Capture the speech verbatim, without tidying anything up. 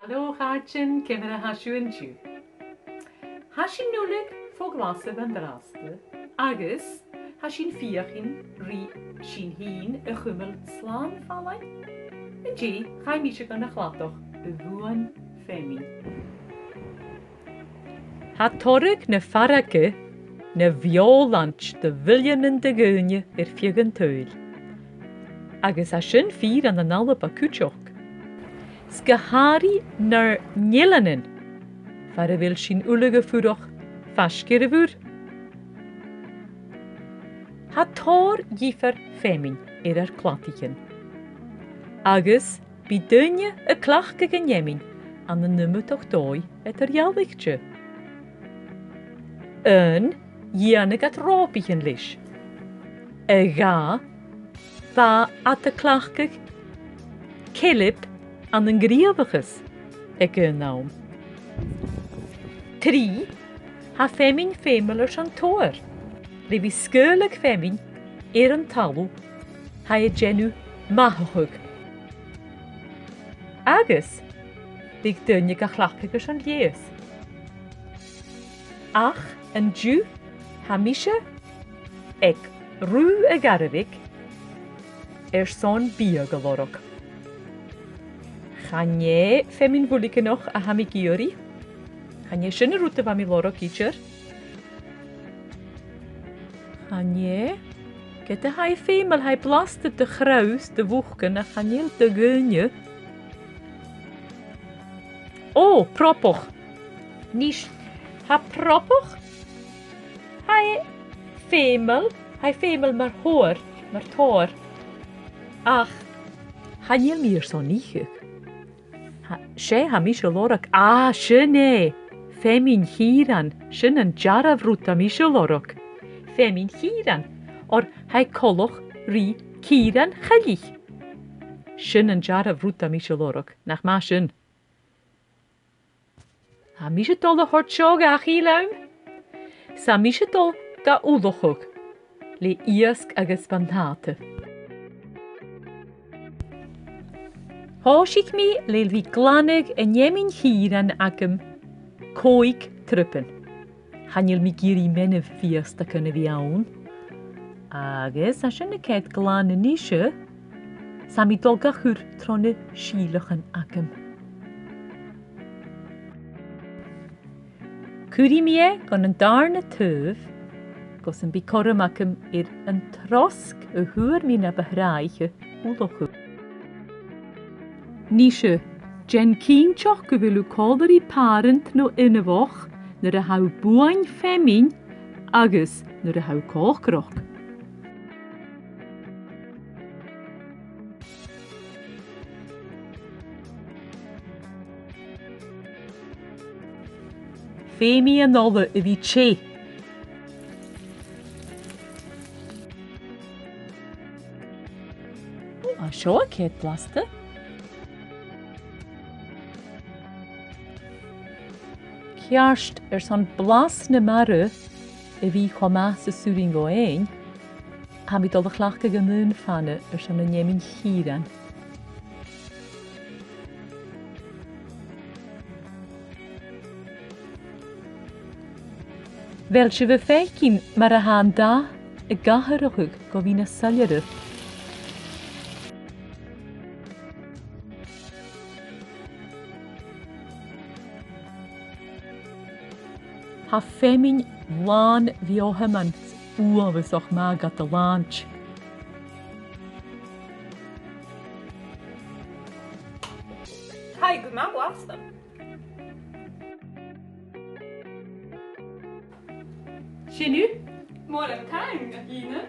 Halò, a chàirdean, ciamar a tha sibh an-diugh? Tha sinn uile fo ghlas an-dràsta, agus tha sinn a' feuchainn ri sinn fhìn a chumail slàn fallain. An-dè, chaidh mise gun a' chladach a bhuain feamainn. Tha toradh na fairge na bheòshlaint do mhilleanan de dhaoine air feadh an t-saoghail. Agus tha sin fìor ann an Alba cuideachd. 'S gu h-àraidh nar n-eileanan, far a bheil sinn uile a' fuireach faisg air a' mhuir. Tha tòrr dhiofar feamainn air ar cladaichean. Agus bidh daoine a' cleachdadh an fheamainn ann an iomadach dòigh eadar-dhealaichte. Aon, dhèanadh iad ròpaichean leis. A dhà, bha iad a' cleachdadh ceilp ann an gnìomhachas aig aon àm. Trì, tha feamainn feumail airson todhar. Le bhith a' sgaoileadh feamainn air an talamh, tha e a' dèanamh mathachadh. Agus bidh daoine ga chleachdadh airson leigheas. Ach an-diugh, tha mise aig Rubha a' Gharbhaig airson biadh a lorg. Chan e feamainn bhuilgeanach a tha mi ag iarraidh. Chan e sin an rud a bha mi a' lorg idir. Chan e. Ged a tha e feumail, tha e blasta do chrodh 's do mhucan, ach chan eil do dhaoine. Ò, propach. Nis, tha propach, tha e feumail, tha e feumail mar thodhar, mar todhar. Ach chan eil mi airson ithe. Tha, 's e tha mise a' lorg. Ah, sin e. Feamainn chìrean. Sin an dearbh rud a tha mise a' lorg. Feamainn chìrean. Oir tha e coltach ri cìrean choilich. Sin an dearbh rud a tha mise a' lorg. Nach math sin? Tha mise a' dol a thoirt seo dhachaigh leam. 'S tha mise a' dol ga ullachadh le iasg agus buntàta. Thòisich mi le bhith a' glanadh an fheamainn chìrean agam còig triop. Chan eil mi ag iarraidh meanbh-bhiastagan a bhith ann. Agus tha sin a' coimhead glan a-nise, 's tha mi a' dol ga chur tro na sìolachan agam. Cuiridh mi e gun an dàrna taobh, gus am bi cothrom agam air an trosg a fhuair mi na bu thràithe ullachadh. Nise, dèan cinnteach gu bheil thu còmhla ri pàrant no inbheach nuair a tha thu a' buain feamainn agus nuair a tha thu a' còcaireachd. Feumaidh an ola a bhith teth. Ò, seo a' coimhead blasta. Ceart, airson blas na mara a bhith cho math 's as urrainn dhomh fhèin, tha mi a' dol a chleachdadh an aon fhana airson an fheamainn chìrean. A bheil sibh a' faicinn mar a tha an dath ag atharrachadh gu bhith nas soilleire? Tha feamainn làn bheothaman uabhasach math gad làimh. Tha e gu math blasta. Sin thu. Mòran taing, a Shìne.